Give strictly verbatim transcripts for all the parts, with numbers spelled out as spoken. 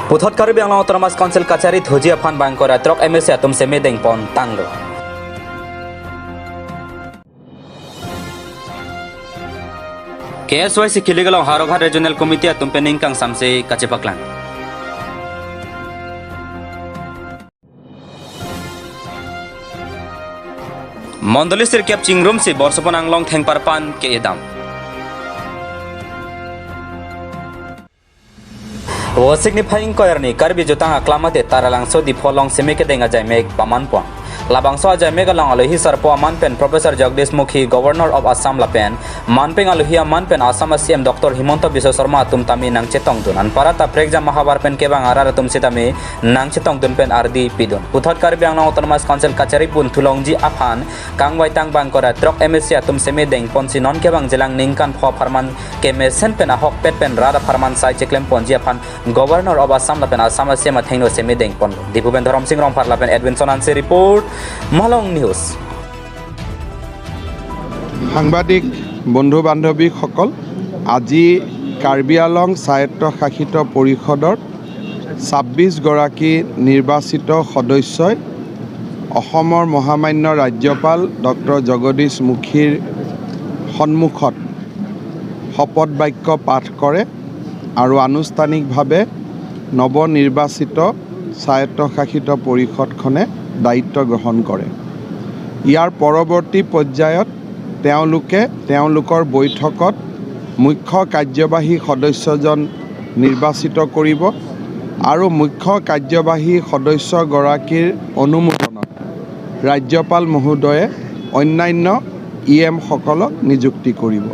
Puthot Karbi Anglong Autonomous Council kachari thuji aphan bangkora throk M A C atum seme dengpon tanglo. K S Y C kilik along Howraghat Regional Committee atum pen ningkang samse kachepaklang. Mondoli sirkep chingrumsi Borsopon Anglong thengparpan ke-edam. Vosik niphai ingkoi arni Karbi Jutang Aklam ate Taralangso Diphu along seme kedeng ajaimek pamanpon. Labangso ajaimek along alohi sarpo aman pen Professor Jagdish Mukhi, Governor of Assam lapen manpeng alohi aman pen Assam a C M Doctor Himanta Biswa Sarma atum tame nangchetongdun. Anparta prekjam ahavar pen kevang arat atum sitame nangchetongdun pen ardi pidun. Puthot Karbi Anglong Autonomous Council kachari pon thulongji aphan kangvaitang bangkora throk M A C atum seme dengponsi non kevang jilang ningkan pho apharman kemesen pen ahokpet pen rat apharman sai cheklemponji aphan Governor of Assam lapen Assam a C M athengno seme dengponlo. Diphu pen Dhorom Sing Rongphar lapen Edwinson Hanse report, Malong News. সাংবাদিক বন্ধু বান্ধৱীসকল, আজি কাৰ্বি আংলং স্বায়ত্তশাসিত পৰিষদৰ ছাব্বিছ গৰাকী নিৰ্বাচিত সদস্যই অসমৰ মহামান্য ৰাজ্যপাল ডক্টৰ জগদীশ মুখীৰ সন্মুখত শপত বাক্য পাঠ কৰে আৰু আনুষ্ঠানিকভাৱে নৱনিৰ্বাচিত স্বায়ত্তশাসিত পৰিষদখনে দায়িত্ব গ্ৰহণ কৰে। ইয়াৰ পৰৱৰ্তী পৰ্যায়ত তেওঁলোকে তেওঁলোকৰ বৈঠকত মুখ্য কাৰ্যবাহী সদস্যজন নিৰ্বাচিত কৰিব আৰু মুখ্য কাৰ্যবাহী সদস্যগৰাকীৰ অনুমোদনত ৰাজ্যপাল মহোদয়ে অন্যান্য ই এমসকলক নিযুক্তি কৰিব।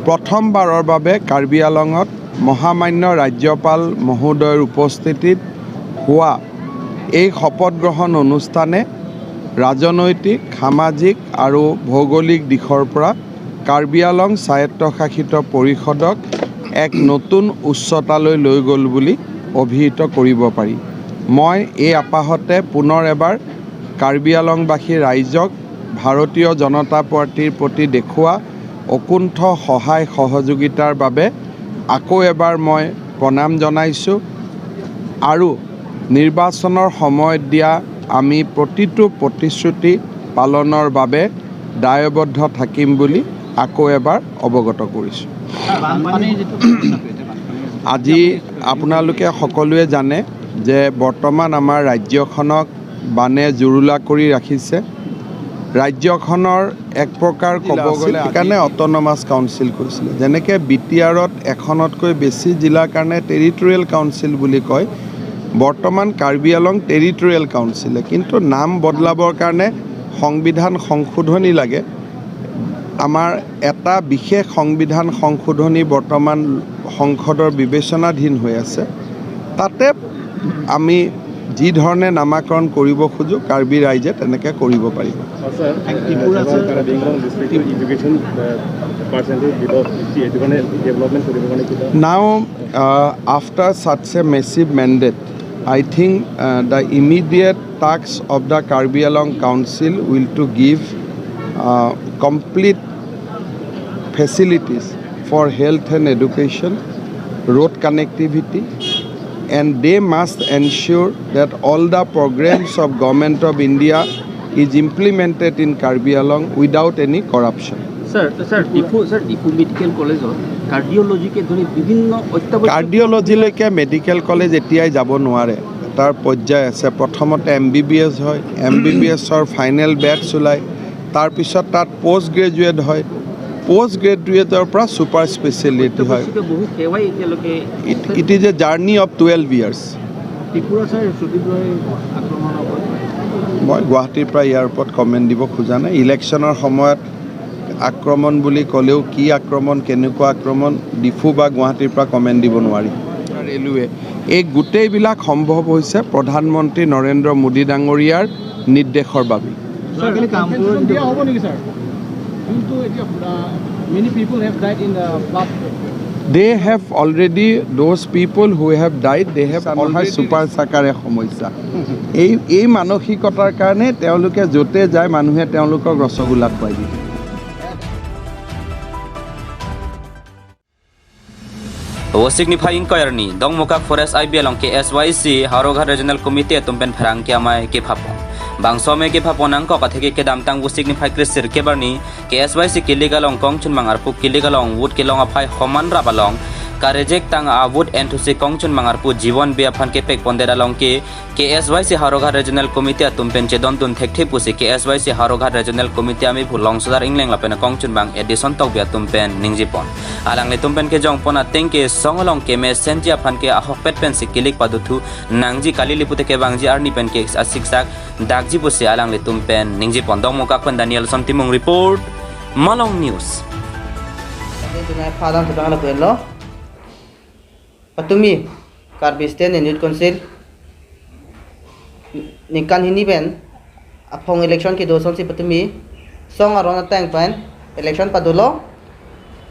প্ৰথমবাৰৰ বাবে কাৰ্বি আংলঙত মহামান্য ৰাজ্যপাল মহোদয়ৰ উপস্থিতিত হোৱা এই শপত গ্ৰহণ অনুষ্ঠানে ৰাজনৈতিক, সামাজিক আৰু ভৌগোলিক দিশৰ পৰা কাৰ্বি আংলং স্বায়ত্তশাসিত পৰিষদক এক নতুন উচ্চতালৈ লৈ গ'ল বুলি অভিহিত কৰিব পাৰি। মই এই আপাহতে পুনৰ এবাৰ কাৰ্বি আংলংবাসী ৰাইজক ভাৰতীয় জনতা পাৰ্টীৰ প্ৰতি দেখুওৱা অকুণ্ঠ সহায় সহযোগিতাৰ বাবে আকৌ এবাৰ মই প্ৰণাম জনাইছোঁ আৰু নিৰ্বাচনৰ সময়ত দিয়া আমি প্ৰতিটো প্ৰতিশ্ৰুতি পালনৰ বাবে দায়বদ্ধ থাকিম বুলি আকৌ এবাৰ অৱগত কৰিছোঁ। বানপানীৰ যিটো সমস্যা হৈছে, বানপানীৰ আজি আপোনালোকে সকলোৱে জানে যে বৰ্তমান আমাৰ ৰাজ্যখনক বানে জুৰুলা কৰি ৰাখিছে। ৰাজ্যখনৰ এক প্ৰকাৰ ক'ব জিলা আছিল, গ'লে সেইকাৰণে আজি অট'নমাছ কাউন্সিল কৈছিলে। যেনেকে বি টি আৰত এখনতকৈ বেছি জিলাৰ কাৰণে টেৰিটৰিয়েল কাউন্সিল বুলি কয়, বৰ্তমান কাৰ্বি আংলং টেৰিটৰিয়েল কাউন্সিলে। কিন্তু নাম বদলাবৰ কাৰণে সংবিধান সংশোধনী লাগে। আমাৰ এটা বিশেষ সংবিধান সংশোধনী বৰ্তমান সংসদৰ বিবেচনাধীন হৈ আছে। তাতে আমি যি ধৰণে নামাকৰণ কৰিব খোজো, কাৰ্বি ৰাইজে তেনেকে কৰিব পাৰিব। ছাৰ, ত্ৰিপুৰা, ছাৰ, কাৰ্বি আংলং ডিষ্ট্ৰিক্টৰ এডুকেশ্যন, আহ, পাৰ্চেণ্টেজ দিব, এইটো কাৰণে ডেভেলপমেণ্ট কৰিবৰ কাৰণে কিবা? Now, uh, after such a massive mandate, I think, uh, the immediate task of the Karbi Anglong Council will to give, uh, complete facilities for health and education, road connectivity, and they must ensure that all the programs of Government of India is implemented in Karbi Anglong without any corruption. Sir, sir, Diphu, sir, Diphu medical কলেজত কাৰ্ডিঅ'লজিকে ধৰি বিভিন্ন অত্যাৱশ্যক কাৰ্ডিঅ'লজিলৈকে medical college এতিয়াই যাব নোৱাৰে, তাৰ পৰ্যায় আছে। প্ৰথমতে এম বি বি এছ হয়, এম বি বি এছৰ ফাইনেল বেটছ ওলায়, তাৰপিছত তাত পোষ্ট গ্ৰেজুৱেট হয়, পোষ্ট গ্ৰেজুৱেটৰ পৰা ছুপাৰ স্পেচিয়েলিটি হয়। অত্যাৱশ্যকীয় বহু সেৱাই এতিয়ালৈকে It, it is a journey of twelve years. Tripura, sir, Sudip Roy আক্ৰমণৰ ওপৰত মই গুৱাহাটীৰ পৰা ইয়াৰ ওপৰত কমেণ্ট দিব খোজা নাই। ইলেকশ্যনৰ সময়ত আক্ৰমণ বুলি ক'লেও কি আক্ৰমণ, কেনেকুৱা আক্ৰমণ, ডিফু বা গুৱাহাটীৰ পৰা কমেণ্ট দিব নোৱাৰি। ৰেলৱে, এই গোটেইবিলাক সম্ভৱ হৈছে প্ৰধানমন্ত্ৰী নৰেন্দ্ৰ মোদী ডাঙৰীয়াৰ নিৰ্দেশৰ বাবে। ছাৰ, কালি কামপুৰত দিয়া হ'ব নেকি, ছাৰ? যোনটো এতিয়া, আহ, many people have died in the flood. They have already, those people who have died, they have already, নহয়, ছুপাৰ চাকাৰে সমস্যা। এই, এই মানসিকতাৰ কাৰণে তেওঁলোকে য'তে যায় মানুহে তেওঁলোকক ৰসগোল্লা খুৱাই দিয়ে। Vosik niphai ingkoi arni, Dongmukak Forest I B along K S Y C Howraghat Regional Committee atum pen pherangke amei kephapon. Bangso amei kephapon angkok atheke kedamtang Vosik niphai kresir kep arni, K S Y C kilik along kongchunmang arpu kilik along vote kelong aphai homan rap along, ka-reject tang a-vote enthusi kongchunmang arpu Jiwon Bey aphan kepekpondet along ke, K S Y C Howraghat Regional Committee atum pen chedondun thekthe pusi K S Y C Howraghat Regional Committee amei phu Longsodar Engleng lapen akongchunbang Edison Tokbi atum pen ningjepon. Alanglitum pen kejongpon ateng ke song along kemesenji aphan ke ahokpet pensi kilik padothu nangji kali, lipute kevangji arni pen ke asiksak dakji pusi alanglitum pen ningjepon. Dongmukak pen Danielson Timung report, Malong News. Tonai padang sedang ada lo. Patumi, Karbi State Youth Council ningkan hini pen aphong election kedo asonsi patumi song aron ateng pen election padolo.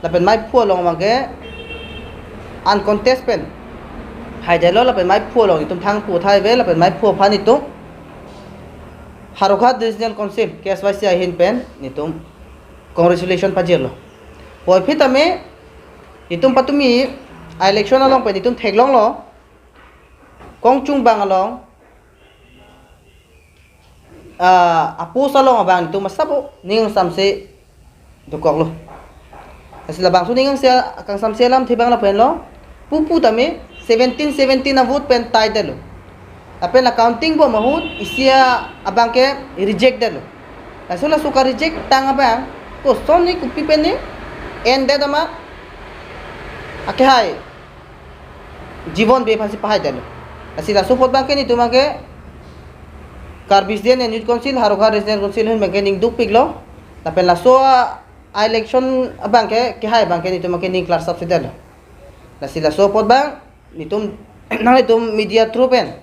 Lapen maiphu along abangke uncontest pen haidetlo, lapen maiphu along itum thangphu thai ave, lapen maiphu aphan itum Howraghat Regional Council K S Y C ahin pen itum congratulation pajirlo. Puvoiphit tame itum patumi a-election along pen itum theklonglo, kongchungbang along, ah, a-post along abang itum asabo ning samse dokoklo. Lasi labangso ning angse, kangsam se alamthe abang lapu henlo. Pupu tame seventeen seventeen a-vote pen tiedetlo. Lapen la counting bom ahut isi abangke reject detlo. Laso laso ka-reject tang abang kosonsi kopi pen ni endet amat akehai Jiwon Bey aphansi pahaidetlo. Lasi laso apot abangke netum abangke Karbi State Youth Council, Howraghat Regional Council ahin abangke ning dukpiklo. Lapen laso a-election abangke kehai abangke netum abangke ning klarsapsi detlo. Lasi laso apot abang netum, nanglitum media through pen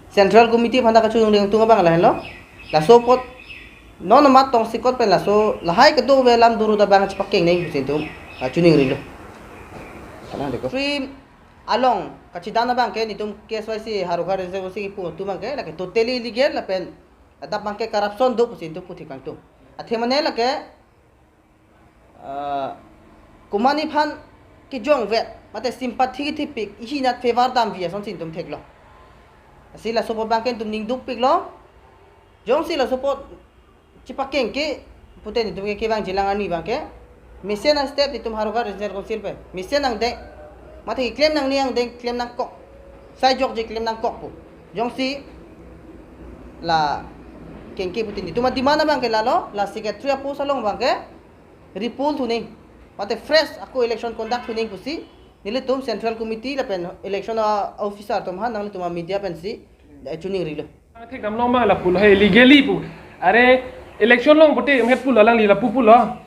Central Committee aphan ta kachiningri tung abang lahenlo. Laso apot non amat tongsekot pen laso lahai kedo ave alam duru ta abang chepakeng nangji pusi netum kachiningrilo. Sana deko. Free along kachidan abangke netum K S Y C Howraghat Regional Council kipu atum abangke lake totally illegal lapen adap abangke corruption do pusi netum puthek kangtung. Athe mane lake, ah, komatne aphan kejongvet mate sympathy kethepik, ihi nat favor damvi asonsi netum theklo. Lasi laso apot abangke netum ning dukpiklo. Jongsi laso apot chepakengke pute netum ke kevangjilang arni abangke mesen a-step netum Howraghat Regional Council pen mesen angdeng, mate keklem nangne angdeng klem nangkok, sai jokje klem nangkok pu. Jongsi la kengke pute netum a-demand abangke lalo, la secretary a-post along abangke repoll thuning, mate fresh ako election conduct thuning pusi nelitum Central Committee lapen election, ah, officer atum aphan nanglitum a-media pensi, eh, chiningrilo. Thekdamlong ma lapulo he illegally pu. Are election long pute met pulo alangli lapu pulo.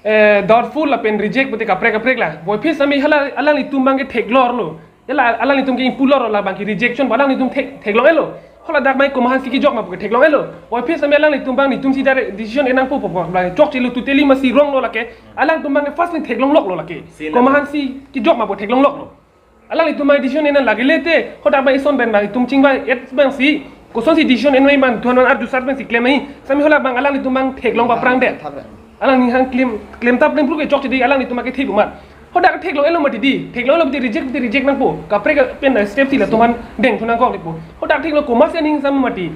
Eh, doubtful lapen reject pute kaprek kaprek la. Puvoiphit tame hala alanglitum abangke theklonglo. Hala alanglitum ke ingpulo, labangke rejection pu alanglitum thek, theklong-etlo. Hala dak mai komatsi kejok ma puke theklong-etlo. Puvoiphit tame alanglitum abang netumsi direct decision en nangpo pu pu abang chokchelo, totally masi wrong lo lake. Alangtum abangke first ni theklongloklo lake. Komatsi kejok ma pu theklongloklo. Alanglitum abang decision en nang lagile te, hadak abang ison pen abang itum chingvai-et abangsi, kosonsi decision en mai abang thuan abang arju sar pensi klem mai, sami hala abang alanglitum abang theklong paprang det. Alangli hang klem, klem tap klem pruk ke chokche dei, alanglitum abangke thip umat. Hadak theklong-etlo mati dei, theklong-etlo mati reject, mati reject nangpo. Kaprek pen step si latum aphan dengthu nangkok dei pu. Hadak theklong komatsi ning sam mati.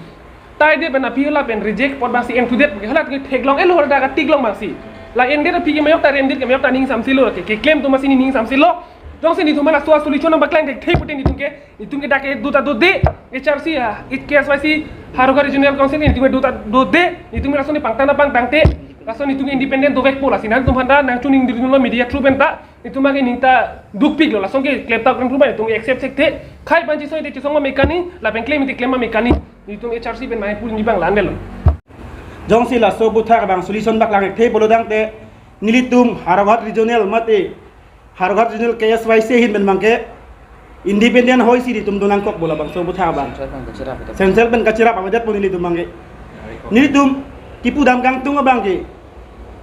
Tiede pen aphi hala pen reject apot abangsi enthudet, hala ke theklong-etlo, hala dak theklong abangsi. La endet aphi ke mayok ta, endet ke mayok ta ning samselo ke, keklem atum amatsi ning samselo. Jongsi netum laso solution nangpaklang thekthe pute netum ke, netum ke dak ke do ta dode, H R C, ah, K S Y C, Howraghat Regional Council netum ke do ta dode, netum laso ni pangtang nangpangtangte, laso netum ke independent dovekpo, lasi nangtum aphan ta nangchiningri dunlo media through pen ta. Netum abangke ning ta dukpiklo, lason ke klem ta klem pruk abang netum accept thekthe. Khei abang chesong te chesong ma mekani, lapen klem te klem ma mekani. Netum H R C pen mai pul ni abang landelo. Jongsi laso aputhak abang solution paklang thekthe pulo tangte, nelitum Howraghat Regional mate Howraghat Regional K S Y C ahin pen abangke independent hoisi netum do nangkok pu labangso aputhak abang. Central pen kachirap avedet pu nelitum abangke. Nelitum kipudam kangtung abangke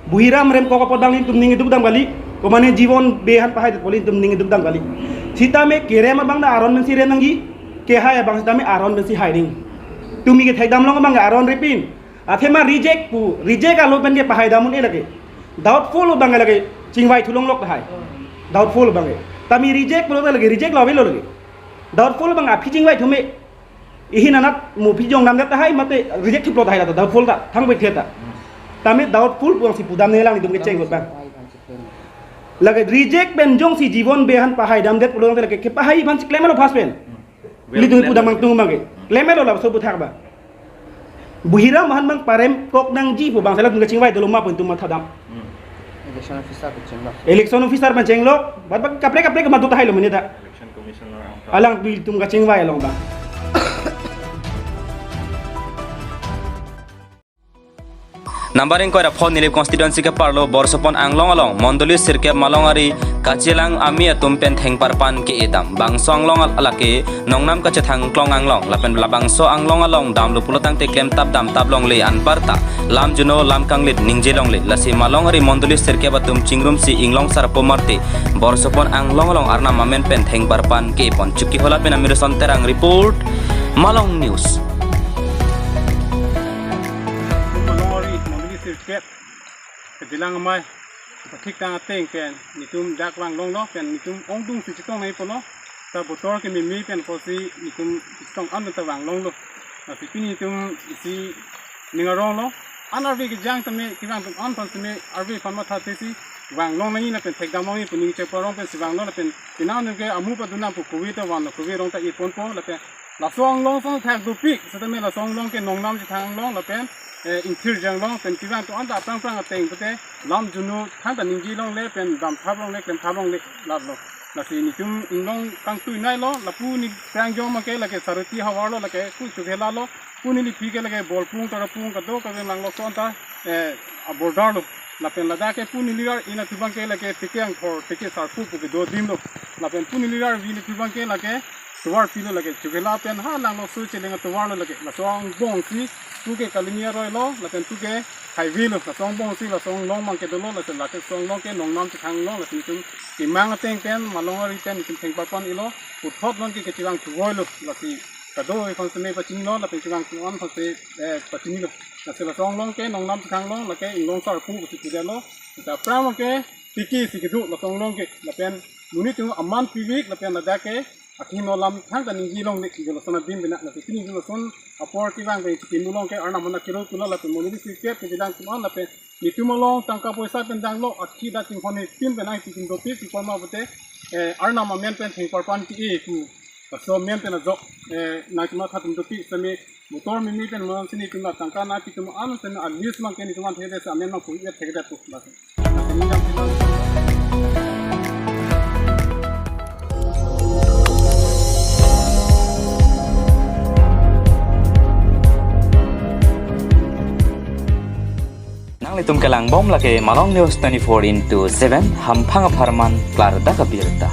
Buhiram Remkok apot abang nelitum ning dukdam kali, komane Jiwon Bey aphan pahai apot nelitum ning dukdam kali. Sitame kerem abang ta aron pensi rem nangji, kehai abang sitame aron pensi hai nangji. Tumi kethekdamlong abang aron ripin. Athema reject pu, reject alo pen ke pahai dam un-e lake. Doubtful abang lake, chingvai thulonglok tahai. Doubtful abang ke. Tame reject pulo ta lake, reject lo avelo lake. Doubtful abang aphi chingvai thume. Ihin anat mo aphi jong namdet tahai mate reject thuplo tahai ta doubtful ta, thang bai the ta. Tame doubtful puangsi pudamne lang nelitum kecheng kot abang. Lake reject pen jongsi jibon behan pahai damdet pulo tangte lake kepahai aphansi klemlo first pen. Nelitum pudam abang tung abang ke. Klemlo laso aputhak abang. Buhiram aphan abang parem kok nangji pu abang si latum kachingvai dolo ma pu nelitum mathadam. Hmm. Election officer pen chenglo. Election officer pen chenglo. Bat bat kaprek kaprek kematha tahai lo mene ta. Election Commissioner angka. Alangtum kachingvai along abang. Number ingkoi ra pho Nilip constituency keparlo Borsopon Anglong along Mondoli sirkep Malong Ari kachelang amei atum pen thengparpan ke-edam. Bangso Anglong al-, lake nongnam kachethang klong Anglong lapen labangso Anglong along damlo pulo tangte klemtap damtap longle, anparta lam juno lam kanglit ningje longle. Lasi Malong Ari Mondoli sirkep atum chingrumsi inglong sarpo marte Borsopon Anglong along Arnam amen pen thengparpan ke-epon. Chokihola pen Amirson Terang report, Malong News. Malong Ari Mondoli sirkep kejelang amei pathik tang ateng pen nelitum dak vanglonglo pen nelitum ongdung si chetong nai pulo, ta botor kememe pen pusi nelitum chetong an ta vanglonglo. Lasi pini nelitum isi ning aronglo, an arve kejang tame kevang atum an aphan tame arve aphan matha tesi vanglong nangji lapen thekdam nangji pu ning cheparong pensi vanglo lapen penang nung ke amu padunam pu kove ta vanlo, kove arong ta eponpo lapen laso Anglong asonthak dopik setame laso Anglong ke nongnam chethang Anglong lapen, eh, ingthir jang long pen kevang atum an ta aphrang phrang ateng pute lam juno thangta ningje longle pen damthap longle klemthap longle lalo. Lasi nelitum inglong kangtui nailo, lapu neli prangjong abang ke lake Saroti havar lo, lake pu Chokhela lo, pu neli aphi ke lake Bolpung Tarapung kadokave Langlo son ta, eh, a-border lo. Lapen ladak ke pu neli gar in atubang ke lake Teke Angthor, Teke Sarpo pu kedo adim lo. Lapen pu neli gar vi atubang ke lake tovar pilo, lake Chokhela pen ha Langlo so cheleng atovar lo lake. Laso angbong si pu ke Kalimi aroi lo, lapen pu ke highway lo. Laso angbong si laso Anglong abang ke dolo, lasi lake laso Anglong ke nongnam chethang Anglong, lasi nelitum kemang ateng pen Malong Ari pen nelitum thengparpan ilo, puthot non ke kechevang thuvoi lo, lasi kado-i aphan seme pachinilo, lapen chevang atum an aphansi, eh, pachinilo. Lasi laso Anglong ke nongnam chethang Anglong, lake inglong sarpo pusi pudetlo. Lasi aphrang abang ke Teke si kedo laso Anglong ke, lapen monit atum aman pivik, lapen ladak ke akhingno lam thangta ningje longle, ke lason adim bina, lapen pini lason apor kevang pen chikimulong ke Arnam amen akero pulo, lapen Mondoli sirkep kejelang atum an, lapen nelitum along tangka poisa pen danglo, akhi da chinghon ne pin pen nangtikim dopik, pi apot ma pute, eh, Arnam amen pen thengparpan ke-e pu laso amen pen ajok, eh, nangtum matha atum dopik seme motor meme pen mo si nelitum la tangka nangtikim an seme a-list abang ke nelitum an thekdet, amen abang pu-et thekdet pu laso. Nanglitum kelangbom lake Malong News twenty-four into seven, hamphang apharman klardak abirta.